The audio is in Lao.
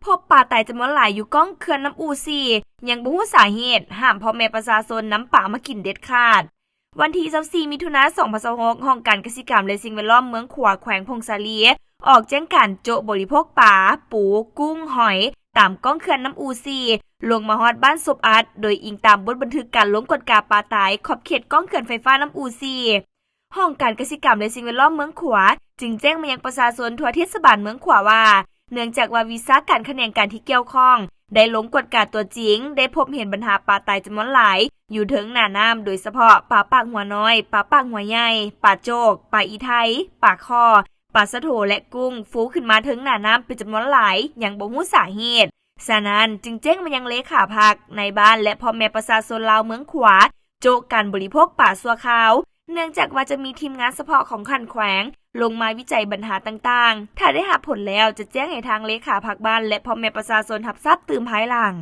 ພົບປາຕາຍຈຳນວນຫຼາຍຢູ່ກ້ອງເຂື່ອນນ້ຳອູ່ສີ່ ຍັງບໍ່ຮູ້ສາເຫດ, ຫ້າມພໍ່ແມ່ປະຊາຊົນນຳປາມາກິນເດັດຂາດ. ວັນທີຊາວສີ່ ມິຖຸນາ ສອງພັນຊາວຫົກ ຫ້ອງການກະສິກຳ ແລະ ສິ່ງແວດລ້ອມເມືອງຂວາ ແຂວງຜົ້ງສາລີ ອອກແຈ້ງການໂຈະບໍລິໂພກປາ, ປູ, ກຸ້ງ, ຫອຍ ຕາມກ້ອງເຂື່ອນນ້ຳອູ່ສີ່ ລົງມາຮອດບ້ານສົບອັດ ໂດຍອີງຕາມບົດບັນທຶກການລົງກວດກາປາຕາຍຂອບເຂດກ້ອງເຂື່ອນໄຟຟ້ານ້ຳອູ່ສີ່. ຫ້ອງການກະສິກຳ ແລະ ສິ່ງແວດລ້ອມເມືອງຂວາ ຈຶ່ງແຈ້ງມາຍັງປະຊາຊົນທົ່ວເທດສະບານເມືອງຂວາວ່າ ເນື່ອງຈາກວ່າວິຊາການຂະແໜງການທີ່ກ່ຽວຂ້ອງ ໄດ້ລົງກວດກາຕົວຈິງ ໄດ້ພົບເຫັນບັນຫາປາຕາຍຈຳນວນຫຼາຍຢູ່ເທິງໜ້ານ້ຳ ໂດຍສະເພາະປາປາກຫົວນ້ອຍ, ປາປາກຫົວໃຫຍ່, ປາໂຈກ, ປາອີໄທ, ປາຄໍ່, ປາສະໂຖ ແລະ ກຸ້ງ ຟູຂຶ້ນມາເທິງໜ້ານ້ຳເປັນຈຳນວນຫຼາຍ ຍັງບໍ່ຮູ້ສາເຫດ. ສະນັ້ນ ຈຶ່ງແຈ້ງມາຍັງເລຂາພັກ, ນາຍບ້ານ ແລະ ພໍ່ແມ່ປະຊາຊົນລາວເມືອງຂວາ ໂຈະການບໍລິໂພກປາຊົ່ວຄາວ ເນື່ອງຈາກວ່າຈະມີທີມງານສະເພາະຂອງຂັ້ນແຂວງ ລົງມາວິໄຈບັນຫາຕ່າງໆ. ຖ້າໄດ້ຮັບຜົນແລ້ວ ຈະແຈ້ງໃຫ້ທາງເລຂາພັກບ້ານ ແລະ ພໍ່ແມ່ປະຊາຊົນຮັບຊາບຕື່ມພາຍຫຼັງ.